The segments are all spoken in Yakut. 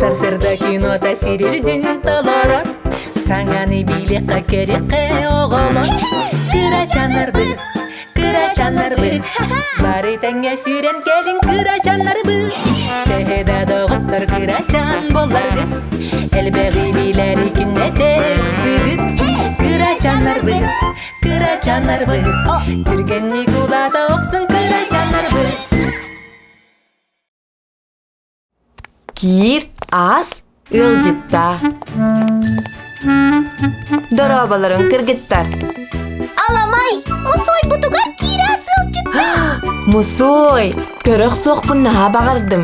Сарсыарда кинота сирирдин толорор, Саҥаны билиэххэ көрүөххэ оҕолор. Кырачааннарбыт, кырачааннарбыт, Бары тэҥҥэ сүүрэн кэлиҥ кырачааннарбыт. Төһө да доҕоттор кырачаан буолларгыт, Элбэҕи билэри күннэтэ ыксыгыт. Кырачааннарбыт, кырачааннарбыт, Түргэнник улаата охсун кырачааннарбыт. Киир, аас, ыалдьыттаа. Дорооболорун кыргыттар. Аламай, мусуойбутугар киирэ сылдьыттаа. Мусуой, көрөх суохпун наһаа баҕардым.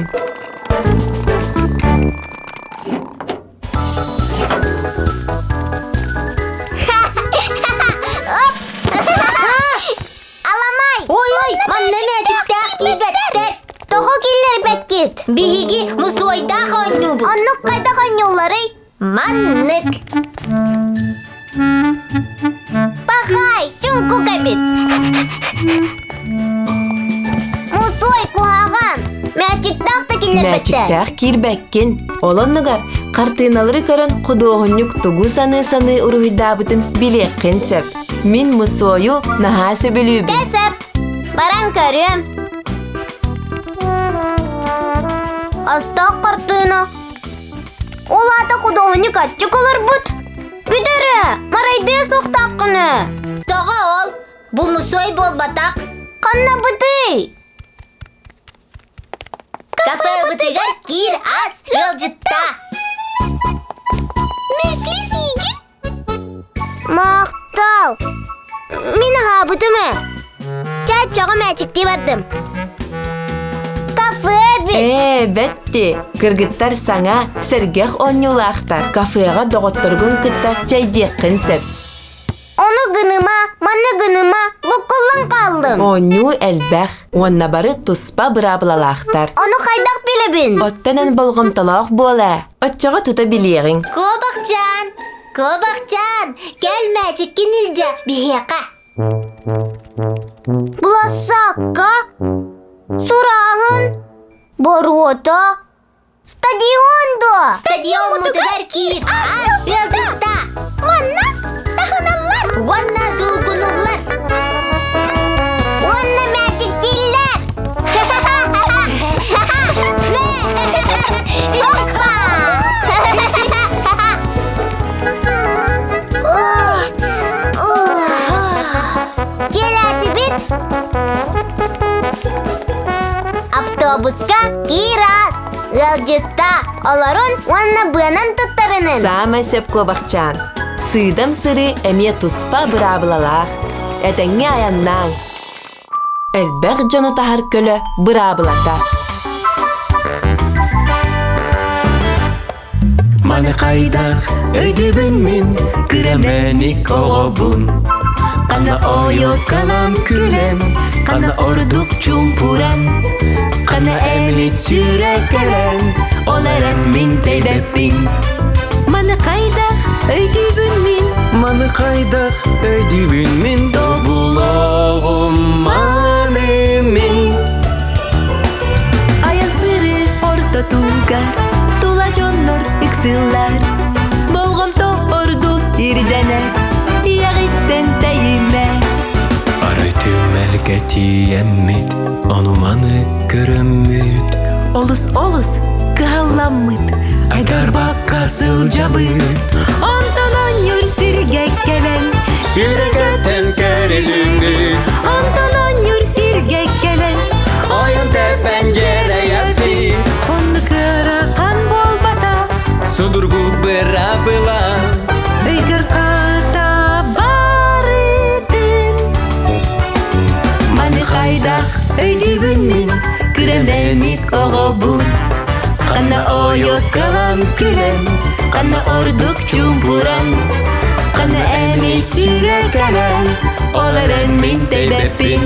Аламай! Ой-ой, манна мээчиктээх киирбэттэр. Тоҕо киллэрбэккит? Биһиги мусуойдаах оонньуубут. Оннук хайдах оонньуулларый? Маннык. Пахай, чуҥкук эбит. Мусуой куһаҕан. Мээчиктээх да киллэрбэттэр. Мээчиктээх киирбэккин. Ол оннугар хартыыналары көрөн худуоһунньук тугу саныы-саныы уруһуйдаабытын билиэххин сөп. Мин мусуойу наһаа сөбүлүүбүн. Дьэ сөп. Баран көрүөм. Астаах хартыына. Ол аата худуоһунньук аччык олорбут. Бүтэрэ, марайдыа суохтааххына. Тоҕо ол? Бу мусуой буолбатах. Ханна бытый? Кафебытыгар киир ас ыалдьытта. Мүсли сиигин? Махтал! Мин аһаабытым ээ. Чааччаҕа мээчиктии бардым. Кафе эбит. Ээ, бэтти. Кыргыттар саҥа, сэргэх оонньуулаахтар. Кафеҕа доҕотторгун кытта чэйдиэххин сөп. Ону гыныма, маны гыныма, буккуллан хааллым. Оонньуу элбэх уонна бары туспа быраабылалаахтар. Ону хайдах билэбин? Оттон эн болҕомтолоох буол ээ. Оччоҕо тута билиэҕиҥ. Куобахчаан, куобахчаан, кэл мээчиккин илдьэ биһиэхэ. Булассаакка, сурааһын, боруота, Стадион дуо? Стадиоммутугар киир, аас ыалдьытта. Манна таһыналлар. Уонна дуугунуллар. Уонна мээчиктииллэр. Оппа! Кэлээтибит. Автобуска киир аас. Ыалдьытта, олорун уонна быанан туттарынын. Саамай сөп куобахчаан. Сыыдам сырыы эмиэ туспа быраабылалаах. Этэҥҥэ айаннааҥ. Элбэх дьону таһар көлө быраабылата. Маны хайдах өйдүүбүн мин кырэмэник оҕобун Ханна ойуоккалан күлэн, ханна ордук чуумпуран Ханна эмилит сүүрэ кэлэн, ол эрэн мин тэйбэппин Маны хайдах өйдүүбүн мин Маны хайдах өйдүүбүн мин Тобулоҕум маны мин Айан сыры ортотугар тула дьоннор ыксыыллар Болҕомто ордук ирдэнэр ийэҕиттэн тэйимэ Арай түмэлгэ тиийэммит, ону-маны көрөммүт Олус-олус кыһалламмыт Айдарбакка сылдьабыт Онтон оонньуур сиргэ кэлэн Сүрэгэтэн кэрилиҥҥит Онтон оонньуур сиргэ кэлэн Ойон тэпэн дьэрэйэппит Оннук ыарахан буолбатах Судургу быраабыла Өйгөр хата барытын Маны хайдах өйдүүбүн мин Кырэмэник оҕобун Ханна ойуоккалан күлэн Ханна ордук чуумпуран Ханна эмит сүүрэ кэлэн Ол эрэн мин тэйбэппин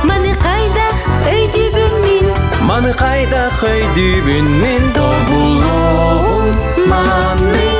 Маны хайдах өйдүүбүн мин Маны хайдах өйдүүбүн мин Тобулуоҕум маны.